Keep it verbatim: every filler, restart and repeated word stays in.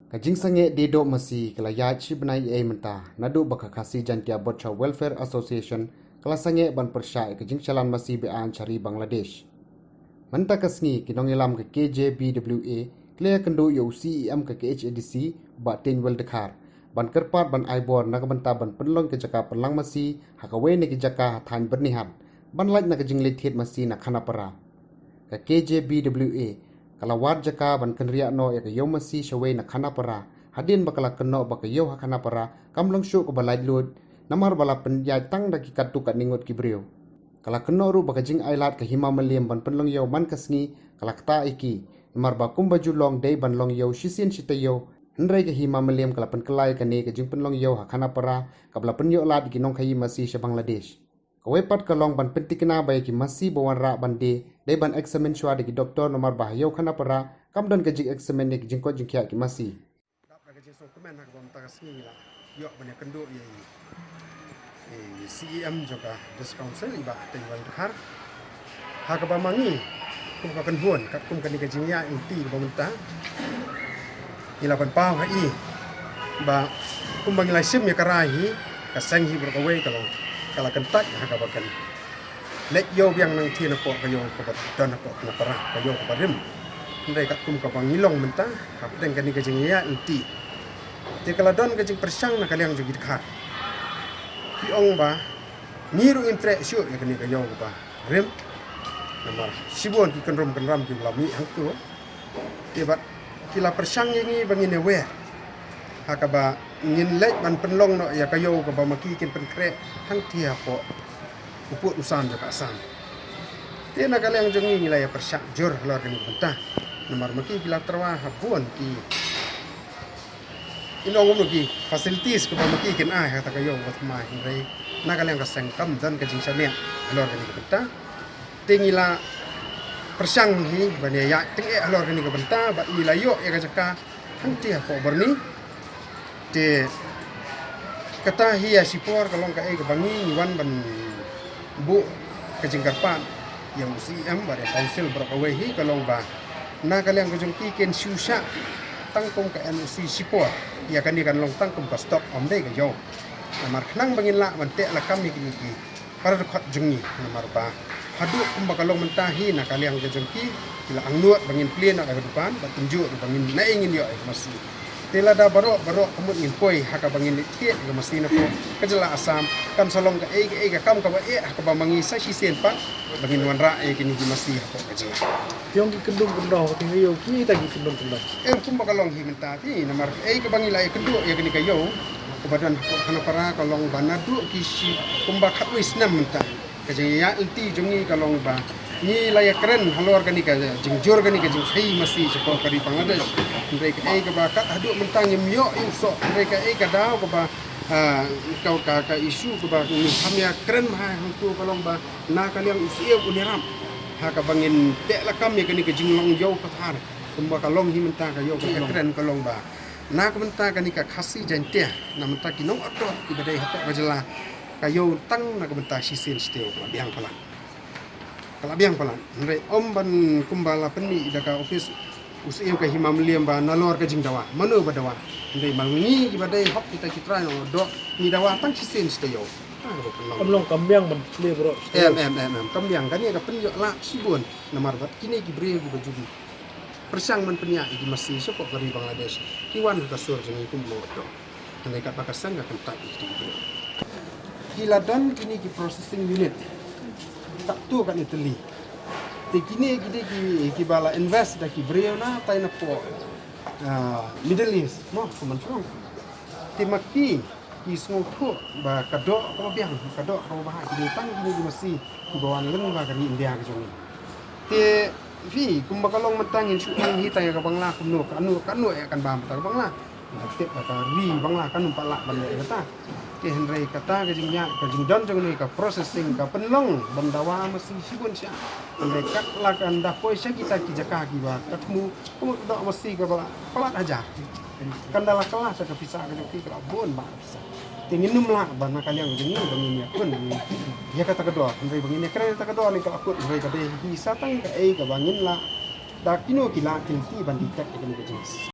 Ka jingsangeh die doh masi ka la ïaid shi bnai ei mynta, naduh ba ka Khasi Jaintia Bachau Welfare Association ka la sangeh ban pyrshah ïa ka jingchalan masi be-aiñ sha ri Bangladesh. Mynta ka sngi ki nongïalam ka K J B W A ki la ïakynduh ïa u C E M ka K H A D C, Bah Teiñwell Dkhar, ban kyrpad ban ai bor na ka bynta ban pynlong ka jaka pynlang masi ha kawei na ki jaka ha thaiñ Byrnihat, ban lait na ka jingleit thied masi na Khanapara. Ka K J B W A ka la wad jaka ban kynriah noh ïa ka ïew masi shawei na Khanapara, hadien ba ka la kynnoh ba ka ïew ha Khanapara kam long shuh kaba laitluid, namar ba la pynïaid tang da ki katto katne ngut ki briew. Ka la kynnoh ruh ba ka jingailad ka Hima Mylliem ban pynlong ïew man ka sngi ka la ktah ïa ki, namar ba kumba ju long dei ban long ïew shisien shi taïew, hynrei ka Hima Mylliem ka la pynkylla ïa kane ka jingpynlong ïew ha Khanapara, kaba la pynïoh lad ïa ki nongkhaïi masi sha Bangladesh. Kawei pat ka long ban pyntikna ba ïa ki masi ba wanrah ban die, dei ban examine shuwa da ki doktor, namar ba ha ïew Khanapara kam don ka jingexamine ïa ki jingkoit jingkhiah ki masi. Dap da ka jingsngewkmen ha kaba mynta ka sngi ngi la ïoh ban ïakynduh ïa i, i C E M jong ka District Council, i Bah Teiñwell Dkhar. Ha kaba ma ngi kum ka kynhun, katkum kane ka jingïaid lynti kaba mynta, ngi la pynpaw ha i ba kumba ngi la shim ïa ka rai hi, ka seng hi baroh kawei ka long ka la kyntait ha kaba kan leit ïew biang nangtei napoh ka ïew kaba don hapoh Khanapara, ka ïew kaba rim. Hynrei katkum kaba ngi long mynta hapdeng kane ka jingïaid lynti, te ka la don ka jingpyrshang na ka liang jong ki Dkhar. Ki ong ba ngi ruh ngim treh shuh ïa kane ka ïew kaba rim, namar shibun ki kynrum kynram kiba la mih hangto. Te bad ki la pyrshang ïa ngi ba ngin ïawer ha kaba ngin leit ban pynlong noh ïa ka ïew kaba ma ki kin pynkhreh hangtei hapoh u pud u san jong ka Assam. Te na ka liang jong ngi ngi la ïa pyrshah jur halor kane ka bynta, namar ma ki ki la tyrwa ha bun ki, in ong kumno, ki facilities kaba ma ki kin ai ha kata ka ïew kaba thymmai, hynrei na ka liang ka seng kam don ka jingshaniah halor kane ka bynta. Te ngi la pyrshang hi ban ïa ïaid tyngeh halor kane ka bynta bad ngi la ïoh ïa ka jaka hangtei hapoh Byrni. Te kata hi ïa shipor ka long kaei kaba ngi ngi wan ban buh ka jingkyrpad ïa u C E M bad ïa council baroh kawei hi, ka long ba na ka liang ka jong ki kin shu shah tang kum ka N O C shipor, ïa kane kan long tang kum ka stock, ym dei ka ïew. Namar khnang ba ngin lah ban teh lakam ïa kine ki para dkhot jong ngi, namar ba haduh kumba ka long mynta hi na ka liang ka jong ki, ki la angnud ba ngin plie noh ïa ka dukan, bad kumjuh ruh ba ngin, naei ngin ïoh ïa ka masi. Te lada baroh baroh ka mut ngin poi ha kaba ngin leit thied ïa ka masi napoh ka jylla Assam, kan sa long kaei kaei ka kam kaba eh ha kaba ma ngi sa shisien pat ba ngin wanrah ïa kine ki masi hapoh ka jylla. Ki ong ki kyndon kyndong, ki ong ïa kita ki kyndon kyndong. Em, kumba ka long hi mynta phi, namar kaei kaba ngi la ïakynduh ïa kane ka ïew kaba don hapoh Khanapara ka long ba naduh ki shi, kumba khatwei snem mynta, ka jingïaid lynti jong ngi ka long ba ngi la ïakren halor kane ka jingjur, kane ka jingkhaïi masi shapoh ka ri Bangladesh. Hynrei kaei kaba kat haduh mynta ngim ïoh ïa u soh, hynrei kaei ka daw kaba, ah, ka, ka, ka issue kaba ngin kham ïakren bha hangto ka long ba na ka liang u Syiem un ïarap ha kaba ngin teh lakam ïa kane ka jinglong ïew pathar kumba ka long hi mynta, ka ïew ka ïakren ka long ba na ka bynta kane ka Khasi Jaintia, na bynta ki nongotdor kiba dei hapoh ka jylla, ka ïew tang na ka bynta shisien shatei ka la biang palat. Ka la biang palat. Hynrei ym ban kumba la pynmih da ka office u Syiem ka Hima Mylliem ba nalor ka jingdawa, mano ba dawa. Hynrei ma ngi kiba dei hok kita ki trai nongotdor, ngi dawa tang shisien shatei ïew. Tang kaba pynlong. Kam long kam biang ban plie baroh. Em, em, em, em. Kam biang, kane ka pynïoh lad shibun. Namar bad kine ki briew kiba ju pyrshang ban pynïaid ïa ki masi shapoh ka ri Bangladesh, ki wan ha ka sur jong ngi kum nongotdor. Hynrei katba ka seng ka kyntait ïa ki briew. Ki la don kine ki processing unit katto katne tylli. Te kine ki dei ki, kiba la invest da ki briew na tai napoh, ah, Middle East, mo, kumban shnong. Te ma ki ki sngewthuh ba ka doh kaba biang, ka doh kaba bha ki dei tang kine ki masi kiba wan lyngba ka ri India ka jong ngi. Te phi, kumba ka long mynta ngin shu ong hi tang ïa ka Bangla kumno, kano kano eh kan bam tang ka Bangla. Ngi tip ba ka ri Bangla kan ym pat lah ban leh kata. Te hynrei kata ka jingïaid, ka jingdon jong ngi, ka processing, ka pynlong ban dawa masi shibun sha. Hynrei kat la kan da poi sha kita ki jaka kiba ka thmu, ka mut doh masi kaba la palat hajar. Kan da la kylla sha ka pisa ka jong ki, ka la bun bha ka pisa. Te ngin ym lah ba na ka liang jong ngi ba ngin ïakhun ïa kata ka dor, hynrei ba ngin ïakren ïa kata ka dor ne ka la kut, hynrei ka dei hi sa tang kaei kaba ngin lah da kino ki lad ki lynti ban detect ïa kane ka jing